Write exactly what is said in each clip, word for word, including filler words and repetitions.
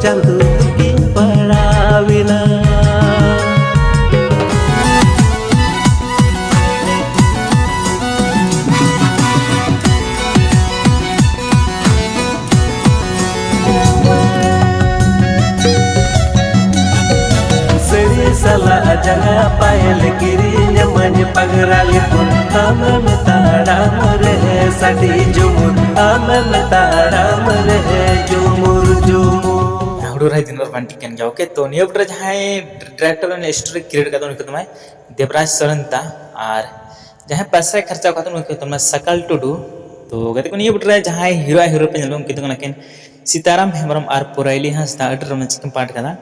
ᱪᱟᱸᱫᱚ ᱫᱩᱠᱤᱧ ᱯᱟᱲᱟᱣᱮᱱᱟ᱾ ᱥᱟᱹᱲᱤ ᱥᱟᱞᱟᱜ ᱡᱟᱸᱜᱟ ᱯᱟᱭᱮᱞ ᱠᱤᱨᱤᱧ ᱟᱢᱟᱹᱧ ᱯᱟᱜᱽᱨᱟ ᱞᱤᱯᱩᱱ, ᱟᱢᱮᱢ ᱛᱟᱲᱟᱢ ᱨᱮ ᱥᱟᱰᱤ ᱡᱩᱢᱩᱨ, ᱟᱢᱮᱢ ᱛᱟᱲᱟᱢ ᱨᱮ ᱡᱩᱢᱩᱨ ᱡᱩᱢᱩᱨ᱾ ᱦᱩᱲᱩ ᱨᱚᱦᱚᱭ ᱫᱤᱱ ᱨᱮ ᱵᱟᱝ ᱴᱷᱤᱠᱟᱹᱱ ᱜᱮᱭᱟ᱾ ᱳᱠᱮ, ᱛᱚ ᱱᱤᱭᱟᱹ ᱵᱚᱴ ᱨᱮ ᱡᱟᱦᱟᱸᱭ ᱰᱤᱨᱮᱠᱴᱚᱨ ᱩᱱᱤ ᱥᱴᱳᱨᱤ ᱠᱨᱤᱭᱮᱴ ᱠᱟᱫᱟ ᱩᱱᱤ ᱠᱚ ᱛᱟᱢᱟᱭ ᱫᱮᱵᱽᱨᱟᱡᱽ ᱥᱚᱨᱮᱱ ᱫᱟ, ᱟᱨ ᱡᱟᱦᱟᱸᱭ ᱯᱚᱭᱥᱟᱭ ᱠᱷᱚᱨᱪᱟ ᱠᱟᱫᱟ ᱩᱱᱤ ᱠᱚ ᱛᱟᱢᱟᱭ ᱥᱟᱠᱟᱞ ᱴᱩᱰᱩ᱾ ᱛᱚ ᱜᱟᱛᱮ ᱠᱚ, ᱱᱤᱭᱟᱹ ᱵᱚᱴ ᱨᱮ ᱡᱟᱦᱟᱸᱭ ᱦᱤᱨᱳ ᱟᱨ ᱦᱤᱨᱳ ᱯᱮ ᱧᱮᱞ ᱩᱱᱠᱤᱱ ᱫᱚ ᱠᱟᱱᱟ ᱠᱤᱱ ᱥᱤᱛᱟᱨᱟᱢ ᱦᱮᱢᱵᱨᱚᱢ ᱟᱨ ᱯᱩᱨᱟᱭᱞᱤ ᱦᱟᱸᱥᱫᱟ, ᱟᱹᱰᱤ ᱨᱳᱢᱟᱱᱪᱤᱠ ᱠᱤᱱ ᱯᱟᱴ ᱠᱟᱫᱟ᱾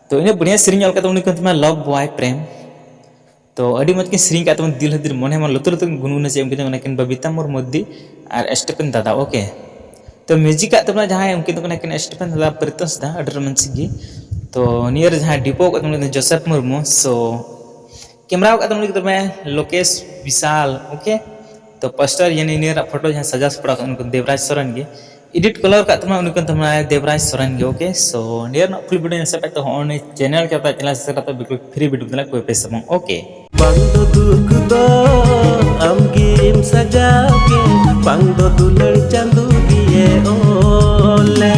ᱛᱚ ᱤᱱᱟᱹ ᱵᱟᱹᱲᱤᱭᱟ ᱥᱮᱨᱮᱧ ᱚᱞ ᱠᱟᱫᱟ ᱩᱱᱤ ᱠᱚ ᱛᱟᱢᱟᱭ ᱞᱚᱵᱷ ᱵᱚᱭ ᱯᱨᱮᱢ᱾ ᱛᱚ ᱟᱹᱰᱤ ᱢᱚᱡᱽ ᱠᱤᱱ ᱥᱮᱨᱮᱧ ᱠᱟᱜ ᱛᱟᱵᱚᱱ, ᱫᱤᱞ ᱦᱟᱹᱫᱤᱨ ᱢᱚᱱᱮ ᱢᱟ ᱞᱩᱛᱩᱨ ᱞᱩᱛᱩᱨ ᱠᱤᱱ ᱜᱩᱱᱜᱩᱱᱟ ᱪᱮᱫ ᱩᱱᱠᱤᱱ ᱫᱚ ᱠᱟᱱᱟ ᱠᱤᱱ ᱵᱟᱵᱤᱛᱟ ᱢᱩᱨᱢᱩ ᱫᱤ ᱟᱨ ᱥᱴᱤᱯᱷᱮᱱ ᱫᱟᱫᱟ᱾ ᱳᱠᱮ, ᱛᱚ ᱢᱤᱭᱩᱡᱤᱠ ᱠᱟᱜ ᱛᱟᱵᱚᱱᱟ ᱡᱟᱦᱟᱸᱭ ᱩᱱᱠᱤᱱ ᱫᱚ ᱠᱟᱱᱟ ᱠᱤᱱ ᱥᱴᱤᱯᱷᱮᱱ ᱫᱟᱫᱟ, ᱯᱨᱤᱛᱚᱥ ᱫᱟ, ᱟᱹᱰᱤ ᱨᱳᱢᱟᱱᱪᱤᱠ ᱜᱮ᱾ ᱛᱚ ᱱᱤᱭᱟᱹ ᱨᱮ ᱡᱟᱦᱟᱸᱭ ᱰᱤᱯᱳ ᱠᱟᱜ ᱛᱟᱵᱚᱱᱟ ᱩᱱᱤ ᱫᱚ ᱡᱳᱥᱮᱯ ᱢᱩᱨᱢᱩ᱾ ᱥᱳ ᱠᱮᱢᱨᱟ ᱠᱟᱜ ᱛᱟᱵᱚᱱᱟ ᱩᱱᱤ ᱫᱚ ᱞᱳᱠᱮᱥ ᱵᱤᱥᱟᱞ᱾ ᱳᱠᱮ, ᱛᱚ ᱯᱳᱥᱴᱟᱨ ᱭᱟᱱᱤ ᱱᱤᱭᱟᱹ ᱨᱮᱱᱟᱜ ᱯᱷᱳᱴᱳ ᱡᱟᱦᱟᱸᱭ ᱥᱟᱡᱟᱣ ᱥᱟᱯᱲᱟᱣ ᱠᱟᱜ ᱩᱱᱤ ᱠᱚ ᱫᱮᱵᱽᱨᱟᱡᱽ ᱥᱚᱨᱮᱱ ᱜᱮ᱾ ᱮᱰᱤᱴ ᱠᱟᱞᱟᱨ ᱠᱟᱜ ᱛᱟᱵᱚᱱᱟ ᱩᱱᱤ ᱠᱚ ᱛᱟᱵᱚᱱᱟ ᱫᱮᱵᱽᱨᱟᱡᱽ ᱥᱚᱨᱮᱱ ᱜᱮ᱾ ᱳᱠᱮ, ᱥᱳ ᱱᱤᱭᱟᱹ ᱨᱮᱱᱟᱜ ᱯᱷᱩᱞ ᱵᱷᱤᱰᱤᱭᱳ ᱧᱮᱞ ᱥᱟᱯᱮ ᱛᱚ ᱦᱚᱸᱜᱼᱚᱭ ᱪᱮᱱᱮᱞ ᱠᱮ ᱛᱟ ᱪᱮᱱᱮᱞ ᱥᱮ ᱛᱟ ᱵᱤᱞᱠᱩᱞ ᱯᱷᱨᱤ ᱵᱷᱤᱰᱤᱭᱳ ᱫᱮᱞᱟ ᱠᱚᱭ ᱯᱮ ᱥᱟᱢᱟᱝ᱾ ᱳᱠᱮ᱾ ᱵᱟᱝ ᱫᱚ ᱫᱩᱠ ᱫᱚ ᱟᱢ ᱜᱮᱢ ᱥᱟᱡᱟᱣ ᱠᱮ, ᱵᱟᱝ ᱫᱚ ᱫᱩᱞᱟᱹᱲ ᱪᱟᱸᱫᱚ ᱜᱮᱭᱮ ᱚᱞᱮ᱾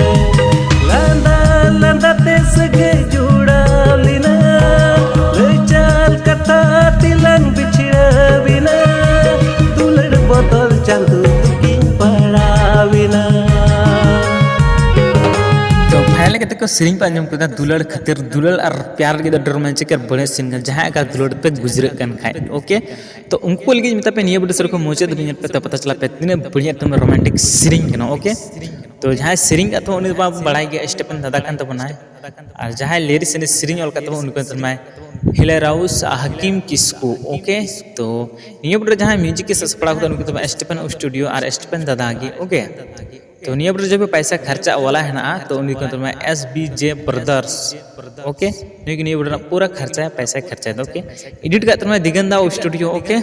ᱞᱟᱸᱫᱟ ᱞᱟᱸᱫᱟ ᱛᱮ ᱥᱟᱹᱜᱟᱹᱭ ᱡᱩᱲᱟᱣ ᱞᱮᱱᱟ, ᱞᱟᱹᱭ ᱪᱟᱞ ᱠᱟᱛᱷᱟ ᱛᱮᱞᱟᱝ ᱵᱤᱪᱷᱲᱟᱹᱣ ᱮᱱᱟ, ᱫᱩᱞᱟᱹᱲ ᱵᱚᱫᱚᱞ ᱪᱟᱸᱫᱚ ᱫᱩᱠᱤᱧ ᱯᱟᱲᱟᱣ ᱮᱱᱟ᱾ ᱛᱚ ᱯᱷᱟᱭᱱᱟᱞ ᱠᱟᱛᱮ ᱠᱚ ᱥᱮᱨᱮᱧ ᱯᱮ ᱟᱸᱡᱚᱢ ᱠᱮᱫᱟ, ᱫᱩᱞᱟᱹᱲ ᱠᱷᱟᱹᱛᱤᱨ ᱫᱩᱞᱟᱹᱲ ᱟᱨ ᱯᱭᱟᱨ ᱞᱟᱹᱜᱤᱫ ᱫᱚ ᱟᱹᱰᱤ ᱨᱳᱢᱟᱱᱪᱤᱠ ᱟᱨ ᱵᱟᱹᱲᱤᱡ ᱥᱮᱨᱮᱧ ᱠᱟᱱᱟ, ᱡᱟᱦᱟᱸᱭ ᱟᱠᱟ ᱫᱩᱞᱟᱹᱲ ᱯᱮ ᱜᱩᱡᱨᱟᱹᱜ ᱠᱟᱱ ᱠᱷᱟᱡ᱾ ᱳᱠᱮ, ᱛᱚ ᱩᱱᱠᱩ ᱞᱟᱹᱜᱤᱫ ᱢᱮᱛᱟ ᱯᱮ ᱱᱤᱭᱟᱹ ᱵᱷᱤᱰᱤᱭᱳ ᱥᱟᱹᱨᱤ ᱠᱷᱚᱱ ᱢᱩᱪᱟᱹᱫ ᱫᱷᱟᱹᱵᱤᱡ ᱧᱮᱞ ᱯᱮ, ᱛᱚ ᱯᱟᱛᱟ ᱪᱟᱞᱟᱜ ᱯᱮ ᱛᱤᱱᱟᱹᱜ ᱵᱟᱹᱲᱤᱡ ᱛᱮ ᱨᱳᱢᱟᱱᱴᱤᱠ ᱥᱮᱨᱮᱧ ᱠᱟᱱᱟ᱾ ᱳᱠᱮ, ᱛᱚ ᱡᱟᱦᱟᱸᱭ ᱥᱮᱨᱮᱧ ᱠᱟᱜ ᱛᱟᱵᱚᱱ ᱩᱱᱤ ᱫᱚ ᱵᱟᱵᱚ ᱵᱟᱲᱟᱭ ᱜᱮᱭᱟ, ᱥᱴᱤᱯᱷᱮᱱ ᱫᱟᱫᱟ ᱠᱟᱱ ᱛᱟᱵᱚᱱᱟᱭ, ᱟᱨ ᱡᱟᱦᱟᱸᱭ ᱞᱤᱨᱤᱠᱥ ᱥᱮᱨᱮᱧ ᱚᱞ ᱠᱟᱜ ᱛᱟᱵᱚᱱ ᱩᱱᱤ ᱠᱚ ᱛᱟᱵᱚᱱᱟᱭ ᱦᱤᱞᱟᱨᱟᱣᱩᱥ ᱦᱟᱠᱤᱢ ᱠᱤᱥᱠᱩ᱾ ᱳᱠᱮ, ᱛᱚ ᱱᱤᱭᱟᱹ ᱵᱷᱤᱰᱤᱭᱳ ᱨᱮ ᱡᱟᱦᱟᱸᱭ ᱢᱤᱭᱩᱡᱤᱠ ᱮ ᱥᱟᱯᱲᱟᱣ ᱠᱟᱫᱟ ᱩᱱᱤ ᱠᱚ ᱛᱟᱵᱚᱱᱟᱭ ᱥᱴᱤᱯᱷᱮᱱ ᱥᱴᱩᱰᱤᱭᱳ ᱟᱨ ᱥᱴᱤᱯᱷᱮᱱ ᱫᱟᱫᱟ ᱜᱮ᱾ ᱳᱠᱮ, ᱛᱚ ᱱᱤᱭᱟᱹ ᱵᱷᱤᱰᱤᱭᱳ ᱨᱮ ᱡᱟᱦᱟᱸᱭ ᱯᱚᱭᱥᱟ ᱠᱷᱚᱨᱪᱟ ᱣᱟᱞᱟ ᱦᱮᱱᱟᱜᱼᱟ ᱛᱚ ᱩᱱᱤ ᱠᱚ ᱛᱟᱵᱚᱱᱟᱭ S B J brothers. Okay, ᱱᱩᱭ ᱜᱮ ᱱᱤᱭᱟᱹ ᱵᱷᱤᱰᱤᱭᱳ ᱨᱮᱱᱟᱜ ᱯᱩᱨᱟᱹ ᱠᱷᱚᱨᱪᱟ ᱯᱚᱭᱥᱟ ᱠᱷᱚᱨᱪᱟᱭ ᱫᱟ᱾ ᱳᱠᱮ, ᱮᱰᱤᱴ ᱠᱟᱜ ᱛᱟᱵᱚᱱᱟᱭ ᱫᱤᱜᱟᱱ ᱫᱟ ᱥᱴᱩᱰᱤᱭᱳ᱾ ᱳᱠᱮ,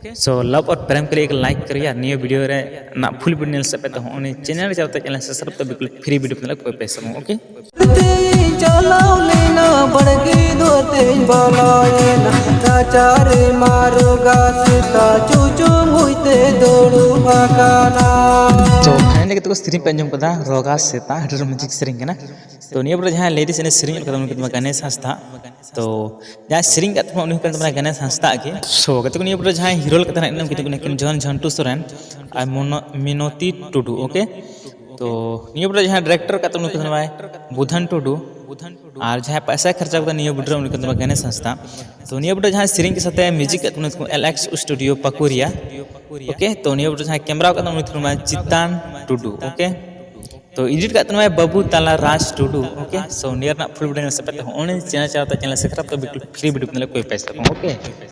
So love और प्रेम के लिए एक लाइक करिए, और न्यू वीडियो रे ना फुल वीडियो से पे तो होने चैनल जाते चैनल सब्सक्राइब तो बिल्कुल फ्री वीडियो मतलब कोई पैसा नहीं। ओके, ᱛᱮᱧ ᱪᱟᱞᱟᱣ ᱞᱮᱱᱟ ᱵᱟᱲᱜᱮ ᱫᱩᱣᱟᱹᱨ ᱛᱮᱧ ᱵᱚᱞᱚᱭᱮᱱᱟ, ᱨᱟᱪᱟ ᱨᱮ ᱢᱟ ᱨᱚᱜᱟ ᱥᱮᱛᱟ ᱪᱩᱪᱩ ᱢᱩᱡ ᱛᱮ ᱫᱩᱲᱩᱵ ᱟᱠᱟᱱᱟ᱾ ᱛᱚ ᱯᱷᱟᱭᱱᱟᱞᱤ ᱠᱟᱛᱮ ᱠᱚ ᱥᱮᱨᱮᱧ ᱯᱮ ᱟᱸᱡᱚᱢ ᱠᱟᱫᱟ, ᱨᱚᱜᱟ ᱥᱮᱛᱟ, ᱟᱹᱰᱤ ᱨᱚᱢᱟᱱᱴᱤᱠ ᱥᱮᱨᱮᱧ ᱠᱟᱱᱟ᱾ ᱛᱚ ᱱᱤᱭᱟᱹ ᱯᱚᱨᱮ ᱡᱟᱦᱟᱸᱭ ᱞᱤᱨᱤᱠᱥ ᱮᱱᱮᱡ ᱥᱮᱨᱮᱧ ᱚᱞ ᱠᱟᱫᱟ ᱩᱱᱤ ᱠᱟᱱᱟ ᱜᱚᱱᱮᱥ ᱦᱟᱸᱥᱫᱟ᱾ ᱛᱚ ᱡᱟᱦᱟᱸᱭ ᱥᱮᱨᱮᱧ ᱠᱟᱜ ᱛᱟᱵᱚᱱᱟ ᱩᱱᱤ ᱦᱩᱭᱩᱜ ᱠᱟᱱ ᱛᱟᱵᱚᱱᱟ ᱜᱚᱱᱮᱥ ᱦᱟᱸᱥᱫᱟ ᱜᱮ᱾ ᱥᱳ ᱜᱟᱛᱮ ᱠᱚ ᱱᱤᱭᱟᱹ ᱯᱚᱨᱮ ᱡᱟᱦᱟᱸᱭ ᱦᱤᱨᱳ ᱞᱮᱠᱟ ᱛᱟᱦᱮᱱᱟ ᱩᱱᱤ ᱠᱤᱱᱛᱩ ᱠᱤᱱ ᱡᱚᱱ ᱡᱷᱚᱱᱴᱩ ᱥᱚᱨᱮᱱ ᱟᱨ ᱢᱚᱱᱚ- ᱢᱤᱱᱚᱛᱤ ᱴᱩᱰᱩ᱾ ᱳᱠᱮ, ᱛᱚ ᱱᱤᱭᱟᱹ ᱯᱚᱨᱮ ᱡᱟᱦᱟᱸᱭ ᱰᱤᱨᱮᱠᱴᱚᱨ ᱠᱟᱜ ᱛᱟᱵᱚᱱᱟ ᱩᱱᱤ ᱠᱟᱱ ᱛᱟᱵᱚᱱᱟᱭ ᱵᱩᱫᱷᱟᱱ ᱴᱩᱰᱩ, ᱟᱨ ᱡᱟᱦᱟᱸᱭ ᱯᱚᱭᱥᱟᱭ ᱠᱷᱚᱨᱪᱟ ᱠᱟᱫᱟ ᱱᱤᱭᱟᱹ ᱵᱩᱰᱨᱟᱹ ᱩᱱᱤ ᱠᱟᱱ ᱛᱟᱵᱚᱱᱟ ᱜᱚᱱᱮᱥ ᱦᱟᱸᱥᱫᱟ᱾ ᱛᱚ ᱱᱤᱭᱟᱹ ᱵᱩᱰᱨᱟᱹ ᱡᱟᱦᱟᱸᱭ ᱥᱮᱨᱮᱧ ᱠᱮᱫ ᱥᱟᱛᱮ ᱢᱤᱭᱩᱡᱤᱠ ᱠᱟᱜ ᱛᱟᱵᱚᱱᱟ ᱮᱞ ᱮᱠᱥ ᱥᱴᱩᱰᱤᱭᱳ ᱯᱟᱠᱩᱨᱤᱭᱟ᱾ ᱳᱠᱮ, ᱛᱚ ᱱᱤᱭᱟᱹ ᱵᱩᱰᱨᱟᱹ ᱡᱟᱦᱟᱸᱭ ᱠᱮᱢᱮᱨᱟ ᱠᱟᱜ ᱛᱟᱵᱚᱱᱟ ᱩᱱᱤ ᱠᱟᱱ ᱛᱟᱵᱚᱱᱟ ᱪᱤᱛᱟᱱ ᱴᱩᱰᱩ᱾ ᱳᱠᱮ, ᱛᱚ ᱮᱰᱤᱴ ᱠᱟᱜ ᱛᱟᱵᱚᱱᱟᱭ ᱵᱟᱹᱵᱩ ᱛᱟᱞᱟ ᱨᱟᱡᱽ ᱴᱩᱰᱩ᱾ ᱳᱠᱮ, ᱥᱳ ᱱᱤᱭᱟᱹ ᱨᱮᱱᱟᱜ ᱯᱷᱩᱞ ᱵᱷᱤᱰᱤᱭᱳ ᱥᱮᱯᱮ ᱛᱮ ᱦᱚᱸ ᱚᱱᱮ ᱪᱮᱱᱮᱞ ᱪᱟᱞᱟᱣ ᱛᱮ ᱪᱮᱱᱮᱞ ᱥᱟᱵᱥᱠᱨᱟᱭᱤᱵ ᱛᱮ ᱵᱤᱞᱠᱩᱞ ᱯᱷᱨᱤ ᱵᱷᱤᱰᱤᱭᱳ ᱢᱮᱱᱟᱜ ᱠᱚᱭ ᱯᱚᱭᱥᱟ ᱠᱚ᱾ ᱳᱠᱮ,